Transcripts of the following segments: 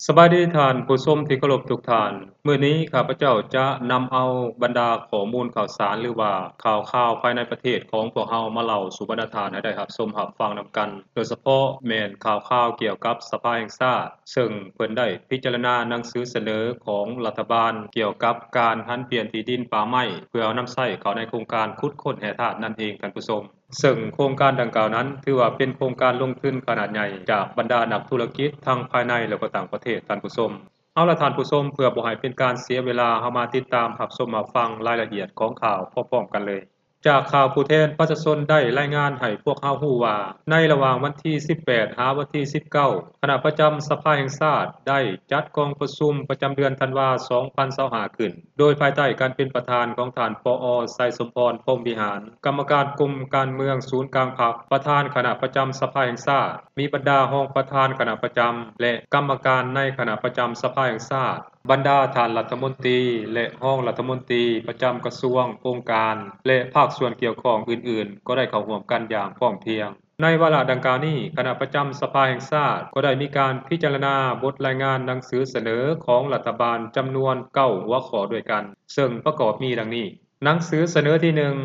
ສະບາຍດີທ່ານຜູ້ຊົມທີ່ເຄົາລົບທຸກທ່ານ. ມື້ນີ້ຂ້າພະເຈົ້າຈະນຳເອົາບັນດາຂໍ້ມູນຂ່າວສານ ຫຼືວ່າຂ່າວຄາວພາຍໃນປະເທດຂອງພວກເຮົາມາເລົ່າສູ່ບັນດາທ່ານໃຫ້ໄດ້ຮັບຊົມຮັບຟັງນຳກັນ, ໂດຍສະເພາະແມ່ນຂ່າວຄາວກ່ຽວກັບສະພາແຫ່ງຊາດ ເຊິ່ງເພິ່ນໄດ້ພິຈາລະນາໜັງສືສະເໜີຂອງລັດຖະບານກ່ຽວກັບການຫັນປ່ຽນທີ່ດິນປ່າໄມ້ ເພື່ອເອົານຳໃຊ້ເຂົ້າໃນໂຄງການຂຸດຄົ້ນແຮ່ທາດນັ້ນເອງທ່ານຜູ້ຊົມ. ເຊິ່ງໂຄງການດັ່ງກ່າວນັ້ນ ຖືວ່າເປັນໂຄງການລົງທຶນຂະໜາດໃຫຍ່ຈາກບັນດານັກທຸລະກິດທັງພາຍໃນ ແລະ ກໍຕ່າງປະເທດທ່ານຜູ້ຊົມ. ເອົາລະທ່ານຜູ້ຊົມ, ເພື່ອບໍ່ໃຫ້ເປັນການເສຍເວລາ, ເຮົາມາຕິດຕາມຮັບຊົມຮັບຟັງລາຍລະອຽດຂອງຂ່າວພ້ອມໆກັນເລີຍ. ຈາກຂ່າວຜູ້ແທນປະຊາຊົນໄດ້ລາຍງານໃຫ້ພວກເຮົາຮູ້ວ່າ ໃນລະຫວ່າງວັນທີສິບແປດ ຫາວັນທີສິບເກົ້າ ຄະນະປະຈຳສະພາແຫ່ງຊາດໄດ້ຈັດກອງປະຊຸມປະຈຳເດືອນທັນວາ ສອງພັນຊາວຫ້າ ຂຶ້ນ ໂດຍພາຍໃຕ້ການເປັນປະທານຂອງທ່ານ ປອ ໄຊສົມພອນ ພົມວິຫານ ກຳມະການກົມການເມືອງສູນກາງພັກ, ປະທານຄະນະປະຈຳສະພາແຫ່ງຊາດ, ມີບັນດາຮອງປະທານຄະນະປະຈຳ ແລະ ກຳມະການໃນຄະນະປະຈຳສະພາແຫ່ງຊາດ, ບັນດາທ່ານລັດຖະມົນຕີ ແລະ ຮອງລັດຖະມົນຕີປະຈຳກະຊວງ, ອົງການ ແລະ ພາກສ່ວນກ່ຽວຂ້ອງອື່ນໆ ກໍໄດ້ເຂົ້າຮ່ວມກັນຢ່າງພ້ອມພຽງ. ໃນວາລະດັ່ງກ່າວນີ້, ຄະນະປະຈຳສະພາແຫ່ງຊາດກໍໄດ້ມີການພິຈາລະນາບົດລາຍງານໜັງສືສະເໜີຂອງລັດຖະບານຈຳນວນເກົ້າຫົວຂໍ້ດ້ວຍກັນ, ເຊິ່ງປະກອບມີດັ່ງນີ້. ໜັງສືສະເໜີທີໜຶ່ງ,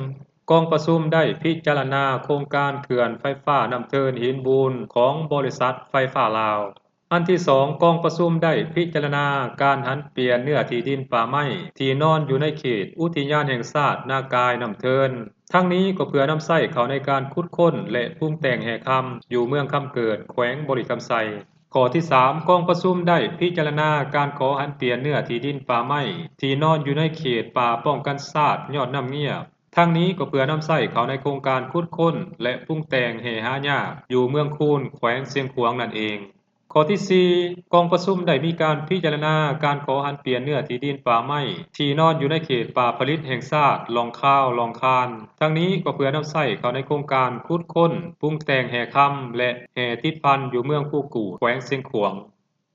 ກອງປະຊຸມໄດ້ພິຈາລະນາໂຄງການເຂື່ອນໄຟຟ້ານ້ຳເທີນຫີນບູນຂອງບໍລິສັດໄຟຟ້າລາວ. ອັນທີສອງ, ກອງປະຊຸມໄດ້ພິຈາລະນາການຫັນປ່ຽນເນື້ອທີ່ດິນປ່າໄມ້ທີ່ນອນຢູ່ໃນເຂດອຸທິຍານແຫ່ງຊາດນາກາຍນ້ຳເທີນ. ທັງນີ້ກໍເພື່ອນຳໃຊ້ເຂົ້າໃນການຂຸດຄົ້ນ ແລະ ປຸງແຕ່ງແຮ່ຄຳ ຢູ່ເມືອງຄຳເກີດ ແຂວງບໍລິຄຳໄຊ. ຂໍ້ທີສາມ, ກອງປະຊຸມໄດ້ພິຈາລະນາການຂໍຫັນປ່ຽນເນື້ອທີ່ດິນປ່າໄມ້ທີ່ນອນຢູ່ໃນເຂດປ່າປ້ອງກັນຊາດຍອດນ້ຳງຽບ. ທັງນີ້ກໍເພື່ອນຳໃຊ້ເຂົ້າໃນໂຄງການຂຸດຄົ້ນ ແລະ ປຸງແຕ່ງແຮ່ຫາຍາກ ຢູ່ເມືອງຄູນ ແຂວງຊຽງຂວາງນັ້ນເອງ. ຂໍ້ທີສີ່, ກອງປະຊຸມໄດ້ມີການພິຈາລະນາການຂໍຫັນປ່ຽນເນື້ອທີ່ດິນປ່າໄມ້ທີ່ນອນຢູ່ໃນເຂດປ່າຜະລິດແຫ່ງຊາດລ່ອງຄາວ ລ່ອງຄານ. ທັງນີ້ກໍເພື່ອນຳໃຊ້ເຂົ້າໃນໂຄງການຂຸດຄົ້ນ, ປຸງແຕ່ງແຮ່ຄຳ ແລະ ແຮ່ຕິດພັນຢູ່ເມືອງພູກູດ ແຂວງຊຽງຂວາງ.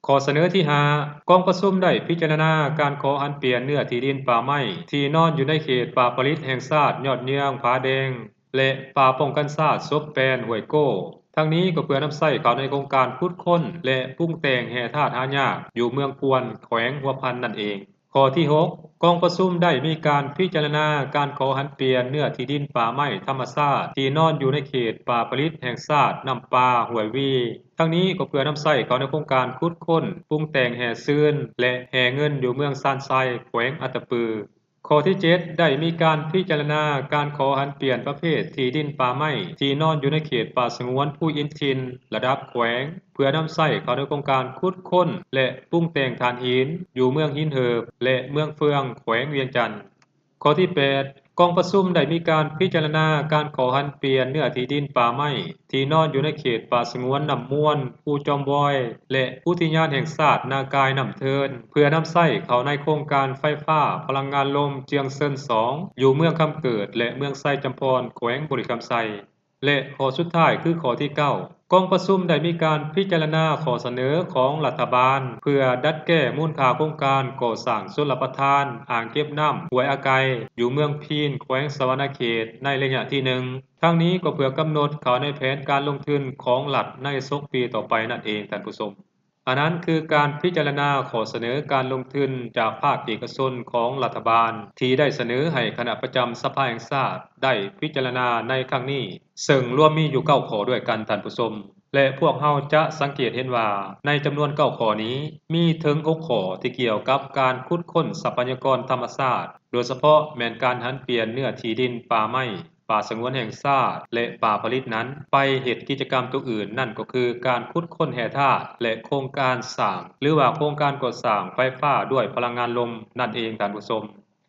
ຂໍ້ສະເໜີທີຫ້າ, ກອງປະຊຸມໄດ້ພິຈາລະນາການຂໍຫັນປ່ຽນເນື້ອທີ່ດິນປ່າໄມ້ທີ່ນອນຢູ່ໃນເຂດປ່າຜະລິດແຫ່ງຊາດຍອດເຍືອງຜາແດງ ແລະ ປ່າປ້ອງກັນຊາດສົບແປນຫ້ວຍໂກ້. ທັງນີ້ກໍເພື່ອນຳໃຊ້ເຂົ້າໃນໂຄງການຂຸດຄົ້ນ ແລະ ປຸງແຕ່ງແຮ່ທາດຫາຍາກຢູ່ເມືອງກວນ ແຂວງຫົວພັນນັ້ນເອງ. ຂໍ້ທີຫົກ, ກອງປະຊຸມໄດ້ມີການພິຈາລະນາການຂໍຫັນປ່ຽນເນື້ອທີ່ດິນປ່າໄມ້ທຳມະຊາດທີ່ນອນຢູ່ໃນເຂດປ່າຜະລິດແຫ່ງຊາດນ້ຳປາຫ້ວຍວີ. ທັງນີ້ກໍເພື່ອນຳໃຊ້ເຂົ້າໃນໂຄງການຂຸດຄົ້ນ, ປຸງແຕ່ງແຮ່ຊືນ ແລະ ແຮ່ເງິນຢູ່ເມືອງຊານໄຊ ແຂວງອັດຕະປື. ຂໍ້ທີເຈັດ, ໄດ້ມີການພິຈາລະນາການຂໍຫັນປ່ຽນປະເພດທີ່ດິນປ່າໄມ້ທີ່ນອນຢູ່ໃນເຂດປ່າສະຫງວນພູອິນທິນລະດັບແຂວງ ເພື່ອນຳໃຊ້ເຂົ້າໃນໂຄງການຂຸດຄົ້ນ ແລະ ປຸງແຕ່ງຖ່ານຫີນຢູ່ເມືອງຫີນເຫີບ ແລະ ເມືອງເຟືອງ ແຂວງວຽງຈັນ. ຂໍ້ທີແປດ, ກອງປະຊຸມໄດ້ມີການພິຈາລະນາການຂໍຫັນປ່ຽນເນື້ອທີ່ດິນປ່າໄມ້ທີ່ນອນຢູ່ໃນເຂດປ່າສະຫງວນນ້ຳມ່ວນ ພູຈອມວອຍ ແລະ ອຸທິຍານແຫ່ງຊາດນາກາຍນ້ຳເທີນ ເພື່ອນຳໃຊ້ເຂົ້າໃນໂຄງການໄຟຟ້າພະລັງງານລົມເຈືອງເຊີນສອງ ຢູ່ເມືອງຄຳເກີດ ແລະ ເມືອງໄຊຈຳພອນ ແຂວງບໍລິຄຳໄຊ. ແລະ ຂໍ້ສຸດທ້າຍຄືຂໍ້ທີເກົ້າ, ກອງປະຊຸມໄດ້ມີການພິຈາລະນາຂໍ້ສະເໜີຂອງລັດຖະບານ ເພື່ອດັດແກ້ມູນຄ່າໂຄງການກໍ່ສ້າງຊົນລະປະທານອ່າງເກັບນ້ຳຫ້ວຍອາໄກ ຢູ່ເມືອງພີນ ແຂວງສະຫວັນນະເຂດ ໃນໄລຍະທີໜຶ່ງ. ທັງນີ້ກໍເພື່ອກຳນົດເຂົ້າໃນແຜນການລົງທຶນຂອງລັດໃນສອງປີຕໍ່ໄປນັ້ນເອງທ່ານຜູ້ຊົມ. ອັນນັ້ນຄືການພິຈາລະນາຂໍ້ສະເໜີການລົງທຶນຈາກພາກເອກະຊົນຂອງລັດຖະບານ ທີ່ໄດ້ສະເໜີໃຫ້ຄະນະປະຈຳສະພາແຫ່ງຊາດໄດ້ພິຈາລະນາໃນຄັ້ງນີ້, ເຊິ່ງລວມມີຢູ່ເກົ້າຂໍ້ດ້ວຍກັນທ່ານຜູ້ຊົມ. ແລະ ພວກເຮົາຈະສັງເກດເຫັນວ່າ ໃນຈຳນວນເກົ້າຂໍ້ນີ້ ມີເຖິງຫົກຂໍ້ທີ່ກ່ຽວກັບການຂຸດຄົ້ນຊັບພະຍາກອນທຳມະຊາດ, ໂດຍສະເພາະແມ່ນການຫັນປ່ຽນເນື້ອທີ່ດິນປ່າໄມ້ ປ່າສະຫງວນແຫ່ງຊາດ ແລະ ປ່າຜະລິດນັ້ນ ໄປເຮັດກິດຈະກຳຕົວອື່ນ, ນັ້ນກໍຄືການຂຸດຄົ້ນແຮ່ທາດ ແລະ ໂຄງການສ້າງ ຫຼືວ່າໂຄງການກໍ່ສ້າງໄຟຟ້າດ້ວຍພະລັງງານລົມນັ້ນເອງທ່ານຜູ້ຊົມ.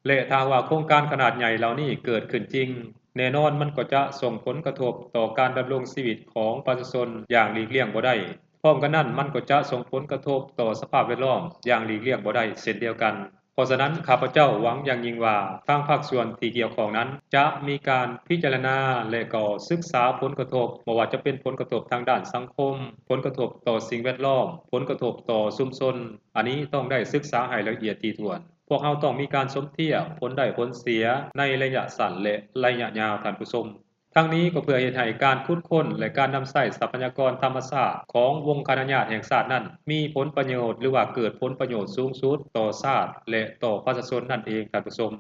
ແລະ ຖ້າຫາກວ່າໂຄງການຂະໜາດໃຫຍ່ເຫຼົ່ານີ້ເກີດຂຶ້ນຈິງ, ແນ່ນອນມັນກໍຈະສົ່ງຜົນກະທົບຕໍ່ການດຳລົງຊີວິດຂອງປະຊາຊົນຢ່າງຫຼີກລ່ຽງບໍ່ໄດ້. ພ້ອມກັນນັ້ນ, ມັນກໍຈະສົ່ງຜົນກະທົບຕໍ່ສະພາບແວດລ້ອມຢ່າງຫຼີກລ່ຽງບໍ່ໄດ້ເຊັ່ນດຽວກັນ. ເພາະສະນັ້ນ, ຂ້າພະເຈົ້າຫວັງຢ່າງຍິ່ງວ່າ ທາງພາກສ່ວນທີ່ກ່ຽວຂ້ອງນັ້ນ ຈະມີການພິຈາລະນາ ແລະ ກໍສຶກສາຜົນກະທົບ, ບໍ່ວ່າຈະເປັນຜົນກະທົບທາງດ້ານສັງຄົມ, ຜົນກະທົບຕໍ່ສິ່ງແວດລ້ອມ, ຜົນກະທົບຕໍ່ຊຸມຊົນ, ອັນນີ້ຕ້ອງໄດ້ສຶກສາໃຫ້ລະອຽດຖີ່ຖ້ວນ. ພວກເຮົາຕ້ອງມີການສົມທຽບຜົນໄດ້ຜົນເສຍໃນໄລຍະສັ້ນ ແລະ ໄລຍະຍາວ, ທ່ານຜູ້ຊົມ. ທັງນີ້ກໍເພື່ອເຮັດໃຫ້ການຂຸດຄົ້ນ ແລະ ການນຳໃຊ້ຊັບພະຍາກອນທຳມະຊາດຂອງວົງຄະນະຍາດແຫ່ງຊາດນັ້ນ ມີຜົນປະໂຫຍດ ຫຼືວ່າເກີດຜົນປະໂຫຍດສູງສຸດຕໍ່ຊາດ ແລະ ຕໍ່ປະຊາຊົນນັ້ນເອງທ່ານຜູ້ຊົມ.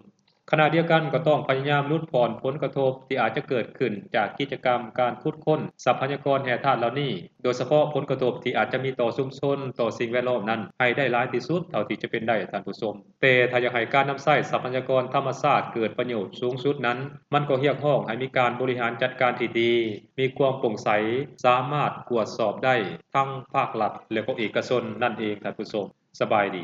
ຂະນະດຽວກັນກໍຕ້ອງພະຍາຍາມຫຼຸດຜ່ອນຜົນກະທົບທີ່ອາດຈະເກີດຂຶ້ນຈາກກິດຈະກຳການຂຸດຄົ້ນຊັບພະຍາກອນແຮ່ທາດເຫຼົ່ານີ້ ໂດຍສະເພາະຜົນກະທົບທີ່ອາດຈະມີຕໍ່ຊຸມຊົນ, ຕໍ່ສິ່ງແວດລ້ອມນັ້ນ ໃຫ້ໄດ້ຫຼາຍທີ່ສຸດເທົ່າທີ່ຈະເປັນໄດ້ທ່ານຜູ້ຊົມ. ແຕ່ຖ້າຢາກໃຫ້ການນຳໃຊ້ຊັບພະຍາກອນທຳມະຊາດເກີດປະໂຫຍດສູງສຸດນັ້ນ ມັນກໍຮຽກຮ້ອງໃຫ້ມີການບໍລິຫານຈັດການທີ່ດີ, ມີຄວາມໂປ່ງໃສ, ສາມາດກວດສອບໄດ້ທັງພາກລັດ ແລະ ກໍເອກະຊົນນັ້ນເອງທ່ານຜູ້ຊົມ. ສະບາຍດີ.